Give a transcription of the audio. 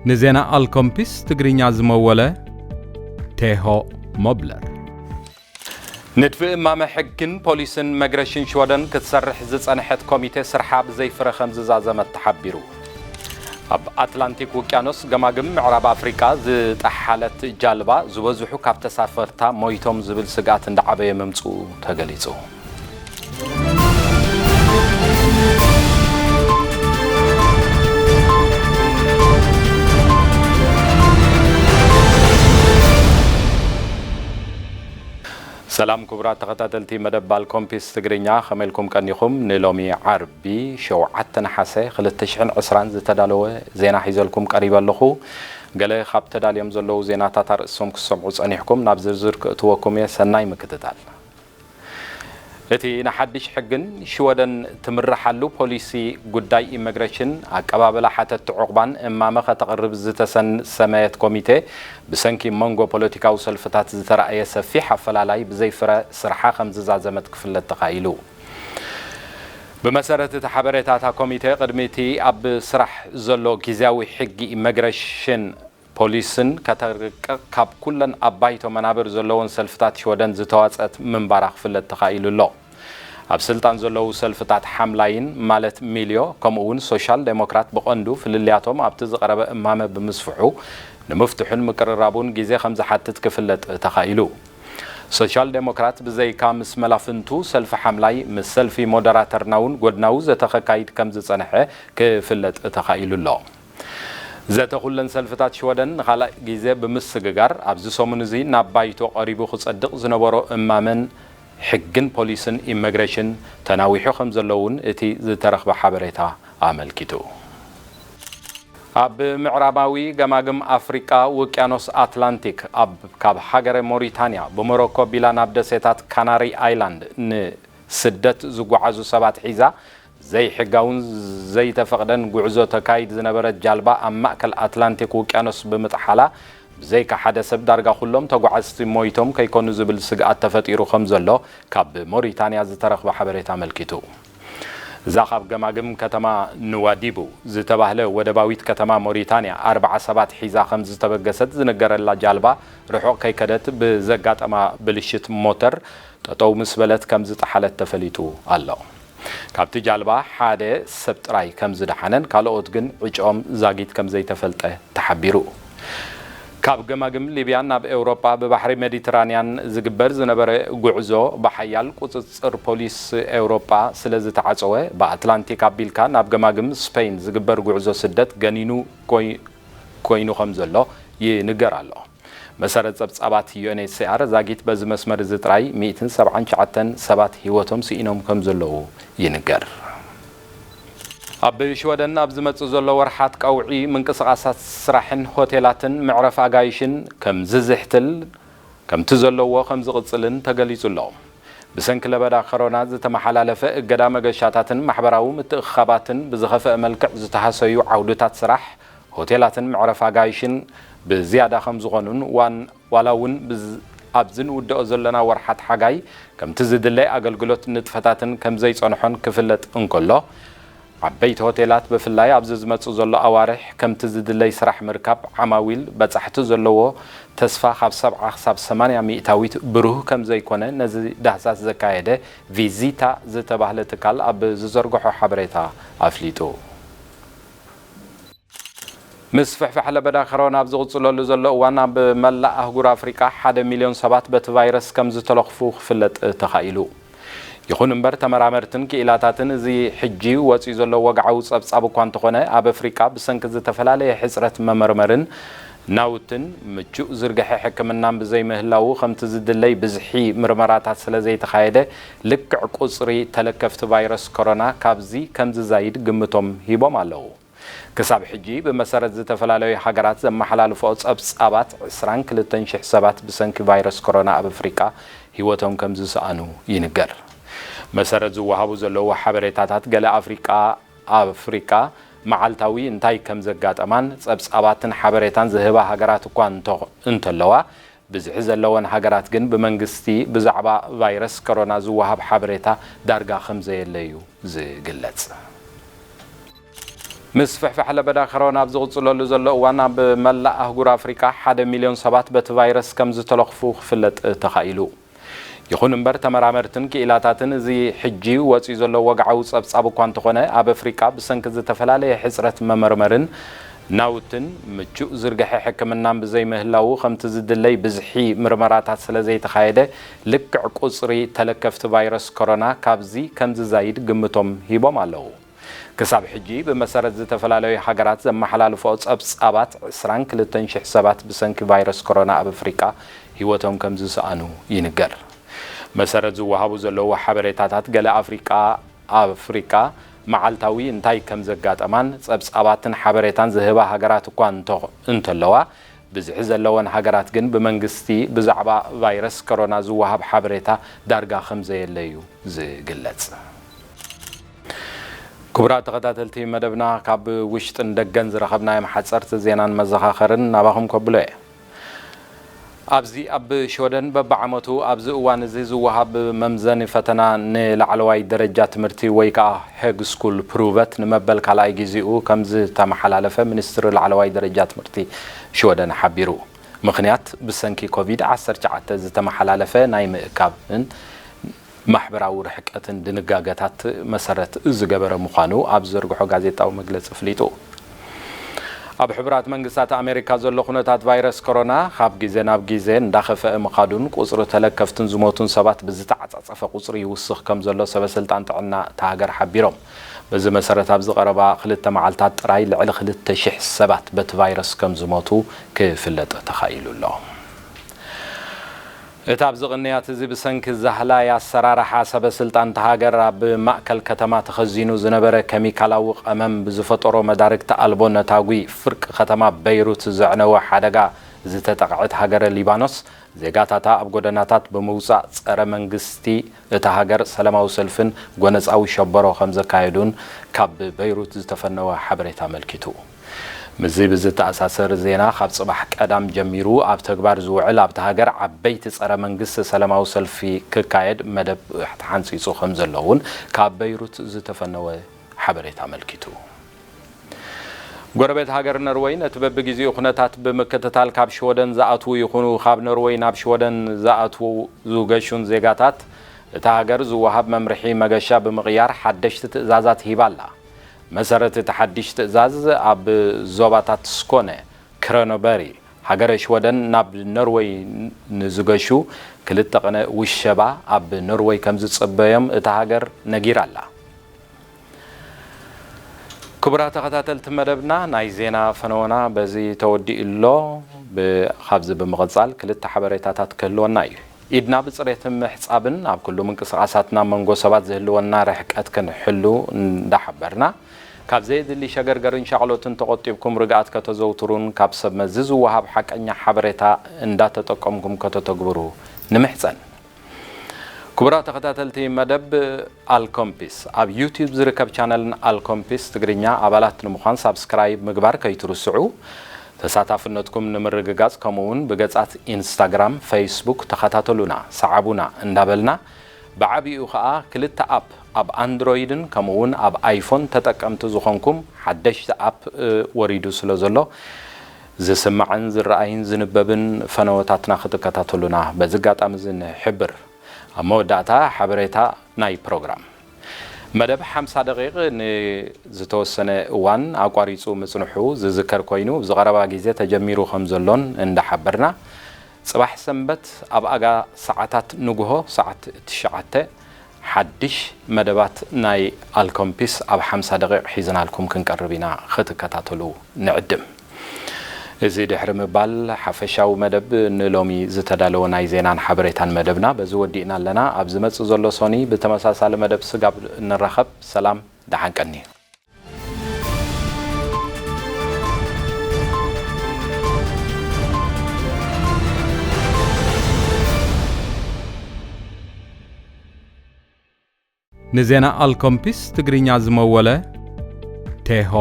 ንዜና ኣልኮምፒስ ትግርኛ ዝመወለ ቴሆ ሞብለር። ንድፊ እማመ ሕግን ፖሊስን መግረሽን ሽወደን ክትሰርሕ ዝጸንሐት ኮሚቴ ስርሓ ብዘይፍረ ከም ዝዛዘመት ተሓቢሩ። ኣብ ኣትላንቲክ ውቅያኖስ ገማግም ምዕራብ ኣፍሪቃ ዝጠሓለት ጃልባ ዝበዝሑ ካብ ተሳፈርታ ሞይቶም ዝብል ስግኣት እንዳዓበየ ምምጽኡ ተገሊጹ። ሰላም ክቡራት ተኸታተልቲ መደብ ባልኮምፒስ ትግርኛ፣ ከመይ ኢልኩም ቀኒኹም? ንሎሚ ዓርቢ ሸውዓተ ነሓሰ ክልተ ሽሕን ዕስራን ዝተዳለወ ዜና ሒዘልኩም ቀሪበ ኣለኹ። ገለ ካብ ተዳልዮም ዘለዉ ዜናታት ኣርእስቶም ክትሰምዑ ጸኒሕኩም፣ ናብ ዝርዝር ክእትወኩም እየ። ሰናይ ምክትታል። እቲ ንሓድሽ ሕግን ሽወደን ትምርሓሉ ፖሊሲ ጉዳይ ኢመግሬሽን፣ ኣቀባብላ ሓተትቲ ዑቕባን እማመ ከተቕርብ ዝተሰን-፣ ሰመየት ኮሚቴ፣ ብሰንኪ መንጎ ፖለቲካዊ ሰልፍታት ዝተራእየ ሰፊሕ ኣፈላላይ ብዘይፍረ ስርሓ ከም ዝዛዘመት ክፍለጥ ተኻኢሉ። ብመሰረት እቲ ሓበሬታ፣ እታ ኮሚቴ ቅድሚ እቲ ኣብ ስራሕ ዘሎ ግዝያዊ ሕጊ ኢመግሬሽን ፖሊስን ከተርቅቕ ካብ ኩለን ኣብ ባይቶ መናብር ዘለዎን ሰልፍታት ሽወደን ዝተዋጸት ምንባራ ክፍለጥ ተኻኢሉ ኣሎ። ኣብ ስልጣን ዘለዉ ሰልፍታት ሓምላይን ማለት ሚልዮ ከምኡ እውን ሶሻል ዴሞክራት ብቐንዱ ፍልልያቶም ኣብቲ ዝቐረበ እማመ ብምስፍሑ ንምፍትሑን ምቅርራቡን ግዜ ከም ዝሓትት ክፍለጥ ተኻኢሉ። ሶሻል ዴሞክራት ብዘይካ ምስ መላፍንቱ ሰልፊ ሓምላይ ምስ ሰልፊ ሞደራተርና እውን ጎድናዊ ዘተ ከካይድ ከም ዝጸንሐ ክፍለጥ ተኻኢሉ ኣሎ። ዘተ ኩለን ሰልፍታት ሽወደን ንኻልኣይ ግዜ ብምስግጋር፣ ኣብዚ ሰሙን እዚ ናብ ባይቶ ቀሪቡ ክጸድቕ ዝነበሮ እማመን ሕግን ፖሊስን ኢመግሬሽን ተናዊሑ ከም ዘሎ እውን እቲ ዝተረኽበ ሓበሬታ ኣመልኪቱ። ኣብ ምዕራባዊ ገማግም ኣፍሪቃ ውቅያኖስ ኣትላንቲክ፣ ኣብ፣ ካብ ሃገረ ሞሪታንያ ብሞሮኮ ቢላ ናብ ደሴታት ካናሪ ኣይላንድ ንስደት ዝጓዓዙ ሰባት ሒዛ ዘይሕጋውን ዘይተፈቕደን ጉዕዞ ተካይድ ዝነበረት ጃልባ ኣብ ማእከል ኣትላንቲክ ውቅያኖስ ብምጥሓላ፣ ብዘይካ ሓደ ሰብ ዳርጋ ኩሎም ተጓዓዝቲ ሞይቶም ከይኮኑ ዝብል ስግኣት ተፈጢሩ ከም ዘሎ ካብ ሞሪታንያ ዝተረኽበ ሓበሬታ ኣመልኪቱ። እዛ ካብ ገማግም ከተማ ንዋዲቡ ዝተባህለ ወደባዊት ከተማ ሞሪታንያ ኣርብዓ ሰባት ሒዛ ከም ዝተበገሰት ዝንገረላ ጃልባ ርሑቕ ከይከደት ብዘጋጠማ ብልሽት ሞተር ጠጠው ምስ በለት ከም ዝጠሓለት ተፈሊጡ ኣሎ። ካብቲ ጃልባ ሓደ ሰብ ጥራይ ከም ዝደሓነን ካልኦት ግን ዕጭኦም ዛጊት ከም ዘይተፈልጠ ተሓቢሩ። ካብ ገማግም ሊብያ ናብ ኤውሮጳ ብባሕሪ ሜዲትራንያን ዝግበር ዝነበረ ጉዕዞ ብሓያል ቁጽጽር ፖሊስ ኤውሮጳ ስለ ዝተዓጸወ፣ ብኣትላንቲክ ኣቢልካ ናብ ገማግም ስፔን ዝግበር ጉዕዞ ስደት ገኒኑ ኮይ-፣ ኮይኑ ከም ዘሎ ይንገር ኣሎ። መሰረት ጸብጻባት ዩ ኤን ኤች ሲ ኣር፣ ዛጊት በዚ መስመር እዚ ጥራይ ሚእትን ሰብዓን ትሽዓተን ሰባት ህይወቶም ስኢኖም ከም ዘለዉ ይንገር። ኣብ ሽወደን ኣብ ዝመጽእ ዘሎ ወርሓት ቀውዒ፣ ምንቅስቓሳት ስራሕን ሆቴላትን መዕረፊ ኣጋይሽን ከም ዝዝሕትል፣ ከምቲ ዘለዎ ከም ዝቕጽልን ተገሊጹ ኣሎ። ብሰንኪ ለበዳ ኮሮና ዝተመሓላለፈ እገዳ፣ መገሻታትን ማሕበራዊ ምትእኽኻባትን ብዝኸፍአ መልክዕ ዝተሃሰዩ ዓውድታት ስራሕ፣ ሆቴላትን መዕረፊ ኣጋይሽን ብዝያዳ ከም ዝኾኑን ዋን-፣ ዋላ እውን ብዝ-፣ ኣብዚ ንውድኦ ዘለና ወርሓት ሓጋይ ከምቲ ዝድለይ ኣገልግሎት ንጥፈታትን ከም ዘይጸንሖን ክፍለጥ እንከሎ፣ ዓበይቲ ሆቴላት ብፍላይ ኣብዚ ዝመጽእ ዘሎ ኣዋርሕ ከምቲ ዝድለይ ስራሕ ምርካብ ዓማዊል በጻሕቲ ዘለዎ ተስፋ ካብ ሰብዓ ክሳብ ሰማንያ ሚእታዊት ብሩህ ከም ዘይኮነ ነዚ ዳህሳስ ዘካየደ ቪዚታ ዝተባህለ ትካል ኣብ ዝዘርግሖ ሓበሬታ ኣፍሊጡ። ምስፍሕፋሕ ለበዳ ኮሮና ኣብ ዝቕጽለሉ ዘሎ እዋን፣ ኣብ መላእ ኣህጉር ኣፍሪቃ ሓደ ሚልዮን ሰባት በቲ ቫይረስ ከም ዝተለኽፉ ክፍለጥ ተኻኢሉ። ይኹን እምበር፣ ተመራመርትን ክኢላታትን እዚ ሕጂ ወጺኡ ዘሎ ወግዓዊ ጸብጻብ እኳ እንተኾነ፣ ኣብ ኣፍሪቃ ብሰንኪ ዝተፈላለየ ሕጽረት መመርመርን ናውትን ምቹእ ዝርግሐ ሕክምናን ብዘይምህላዉ፣ ከምቲ ዝድለይ ብዝሒ ምርመራታት ስለ ዘይተኻየደ፣ ልክዕ ቁጽሪ ተለከፍቲ ቫይረስ ኮሮና ካብዚ ከም ዝዛይድ ግምቶም ሂቦም ኣለዉ። ክሳብ ሕጂ ብመሰረት ዝተፈላለዩ ሃገራት ዘመሓላልፎ ጸብጻባት፣ ዕስራን ክልተን ሽሕ ሰባት ብሰንኪ ቫይረስ ኮሮና ኣብ ኣፍሪቃ ህይወቶም ከም ዝሰኣኑ ይንገር። መሰረት ዝወሃቡ ዘለዉ ሓበሬታታት፣ ገለ ኣፍሪቃ፣ ኣፍሪቃ መዓልታዊ እንታይ ከም ዘጋጠማን ጸብጻባትን ሓበሬታን ዝህባ ሃገራት እኳ እንተ-፣ እንተለዋ፣ ብዝሒ ዘለወን ሃገራት ግን ብመንግስቲ ብዛዕባ ቫይረስ ኮሮና ዝወሃብ ሓበሬታ ዳርጋ ከም ዘየለ እዩ ዝግለጽ። ምስፍሕፋሕ ለበዳ ከሮና ኣብ ዝቕጽለሉ ዘሎ እዋን፣ ኣብ መላእ ኣህጉር ኣፍሪቃ ሓደ ሚልዮን ሰባት በቲ ቫይረስ ከም ዝተለኽፉ ክፍለጥ ተኻኢሉ። ይኹን እምበር፣ ተመራመርትን ክኢላታትን፣ እዚ ሕጂ ወጺኡ ዘሎ ወግዓዊ ጸብጻብ እኳ እንተኾነ፣ ኣብ ኣፍሪቃ ብሰንኪ ዝተፈላለየ ሕጽረት መመርመርን ናውትን ምቹእ ዝርግሐ ሕክምናን ብዘይምህላዉ፣ ከምቲ ዝድለይ ብዝሒ ምርመራታት ስለ ዘይተኻየደ፣ ልክዕ ቁጽሪ ተለከፍቲ ቫይረስ ኮሮና ካብዚ ከም ዝዛይድ ግምቶም ሂቦም ኣለዉ። ክሳብ ሕጂ፣ ብመሰረት ዝተፈላለዩ ሃገራት ዘመሓላልፎ ጸብጻባት፣ ዕስራን ክልተን ሽሕ ሰባት ብሰንኪ ቫይረስ ኮሮና ኣብ ኣፍሪቃ ህይወቶም ከም ዝሰኣኑ ይንገር። መሰረት ዝወሃቡ ዘለዉ ሓበሬታታት፣ ገለ ኣፍሪቃ ኣፍሪቃ መዓልታዊ እንታይ ከም ዘጋጠማን ጸብጻባትን ሓበሬታን ዝህባ ሃገራት እኳ እንተ-፣ እንተለዋ፣ ብዝሒ ዘለወን ሃገራት ግን ብመንግስቲ ብዛዕባ ቫይረስ ኮሮና ዝወሃብ ሓበሬታ ዳርጋ ከም ዘየለ እዩ ዝግለጽ። ክቡራት ተኸታተልቲ መደብና፣ ካብ ውሽጥን ደገን ዝረኸብናዮም ሓጸርቲ ዜናን መዘኻኸርን ናባኹም ከብሎ እየ። ኣብዚ ኣብ ሽወደን በብዓመቱ ኣብዚ እዋን እዚ ዝወሃብ መምዘኒ ፈተና ንላዕለዋይ ደረጃ ትምህርቲ ወይ ከኣ ሄግ ስኩል ፕሩቨት ንመበል ካልኣይ ግዜኡ ከም ዝተመሓላለፈ ሚኒስትሪ ላዕለዋይ ደረጃ ትምህርቲ ሽወደን ሓቢሩ። ምኽንያት ብሰንኪ ኮቪድ ዓሰርተ ትሽዓተ ዝተመሓላለፈ ናይ ምእካብን ማሕበራዊ ርሕቀትን ድንጋገታት መሰረት ዝገበረ ምዃኑ ኣብ ዝዘርግሖ ጋዜጣዊ መግለጺ ኣፍሊጡ። ኣብ ሕቡራት መንግስታት ኣሜሪካ ዘሎ ኩነታት ቫይረስ ኮሮና ካብ ግዜ ናብ ግዜ እንዳኸፍአ ምኻዱን ቁጽሪ ተለከፍትን ዝሞቱን ሰባት ብዝተዓጻጸፈ ቁጽሪ ይውስኽ ከም ዘሎ ሰበ ስልጣን ጥዕና እታ ሃገር ሓቢሮም። በዚ መሰረት ኣብዚ ቀረባ ክልተ መዓልታት ጥራይ ልዕሊ ክልተ ሽሕ ሰባት በቲ ቫይረስ ከም ዝሞቱ ክፍለጥ ተኻኢሉ ኣሎ። እታ ኣብዚ ቅንያት እዚ ብሰንኪ ዛህላይ ኣሰራርሓ ሰበ ስልጣን እታ ሃገር ኣብ ማእከል ከተማ ተኸዚኑ ዝነበረ ኬሚካላዊ ቀመም ብዝፈጠሮ መዳርግቲ ኣልቦ ነታጒ ፍርቂ ከተማ በይሩት ዘዕነወ ሓደጋ ዝተጠቕዐት ሃገረ ሊባኖስ ዜጋታታ ኣብ ጎደናታት ብምውጻእ ጸረ መንግስቲ እታ ሃገር ሰላማዊ ሰልፍን ጎነጻዊ ሸበሮ ከም ዘካየዱን ካብ በይሩት ዝተፈነወ ሓበሬታ ኣመልኪቱ። ምስዚ ብዝተኣሳሰር ዜና፣ ካብ ጽባሕ ቀዳም ጀሚሩ ኣብ ተግባር ዝውዕል ኣብታ ሃገር ዓበይቲ ጸረ መንግስቲ ሰላማዊ ሰልፊ ክካየድ መደብ ተሓንጺጹ ከም ዘሎ እውን ካብ በይሩት ዝተፈነወ ሓበሬታ ኣመልኪቱ። ጎረቤት ሃገር ነርወይ ነቲ በብግዜኡ ኩነታት ብምክትታል ካብ ሽወደን ዝኣትዉ ይኹኑ ካብ ነርወይ ናብ ሽወደን ዝኣትዉ ዝገሹን ዜጋታት እታ ሃገር ዝወሃብ መምርሒ መገሻ ብምቕያር ሓደሽቲ ትእዛዛት ሂባ ኣላ። መሰረት እቲ ሓድሽ ትእዛዝ ኣብ ዞባታት ስኮነ፣ ክረኖበሪ፣ ሃገረ ሽወደን ናብ ነርወይ ንዝገሹ ክልተ ቅነ ውሸባ ኣብ ነርወይ ከም ዝጽበዮም እታ ሃገር ነጊራ ኣላ። ክቡራት ተኸታተልቲ መደብና፣ ናይ ዜና ፈነወና በዚ ተወዲኡ ኣሎ። ብ-፣ ካብዚ ብምቕጻል ክልተ ሓበሬታታት ክህልወና እዩ። ኢድና ብጽሬትን ምሕጻብን ኣብ ኩሉ ምንቅስቓሳትና መንጎ ሰባት ዝህልወና ርሕቀት ክንሕሉ እንዳሓበርና፣ ካብ ዘየድሊ ሸገርገርን ሻቕሎትን ተቖጢብኩም ርግኣት ከተዘውትሩን ካብ ሰብ መዚ ዝወሃብ ሓቀኛ ሓበሬታ እንዳተጠቀምኩም ከተተግብሩ ንምሕጸን። ክቡራት ተኸታተልቲ መደብ ኣልኮምፒስ፣ ኣብ ዩቲዩብ ዝርከብ ቻነልን ኣልኮምፒስ ትግርኛ ኣባላት ንምዃን ሳብስክራይብ ምግባር ከይትርስዑ። ተሳታፍነትኩም ንምርግጋጽ፣ ከምኡ እውን ብገጻት ኢንስታግራም፣ ፌስቡክ ተኸታተሉና፣ ሰዓቡና እንዳበልና፣ ብዓቢኡ ኸኣ ክልተ ኣፕ፣ ኣብ ኣንድሮይድን ከምኡ እውን ኣብ ኣይፎን ተጠቀምቲ ዝኾንኩም፣ ሓደሽቲ ኣፕ፣ እ፣ ወሪዱ ስለ ዘሎ፣ ዝስማዕን ዝረኣይን ዝንበብን ፈነወታትና ክትከታተሉና በዚ ኣጋጣሚ እዚ ንሕብር። ኣብ መወዳእታ ሓበሬታ ናይ ፕሮግራም። መደብ ሓምሳ ደቂቕ ንዝተወሰነ እዋን ኣቋሪጹ ምጽንሑ ዝዝከር ኮይኑ፣ ኣብዚ ቀረባ ግዜ ተጀሚሩ ከም ዘሎን እንዳሓበርና፣ ጽባሕ ሰንበት ኣብ ኣጋ ሰዓታት ንግሆ ሰዓት ትሽዓተ ሓድሽ መደባት ናይ ኣልኮምፒስ ኣብ ሓምሳ ደቂቕ ሒዝናልኩም ክንቀርብ ኢና፣ ክትከታተሉ ንዕድም። እዚ ድሕሪ ምባል፣ ሓፈሻዊ መደብ ንሎሚ ዝተዳለወ ናይ ዜናን ሓበሬታን መደብና በዚ ወዲእና ኣለና። ኣብ ዝመጽእ ዘሎ ሶኒ ብተመሳሳሊ መደብ ስጋብ እንራኸብ፣ ሰላም፣ ደሓን ቀኒ። ንዜና ኣልኮምፒስ ትግርኛ ዝመወለ ቴሆ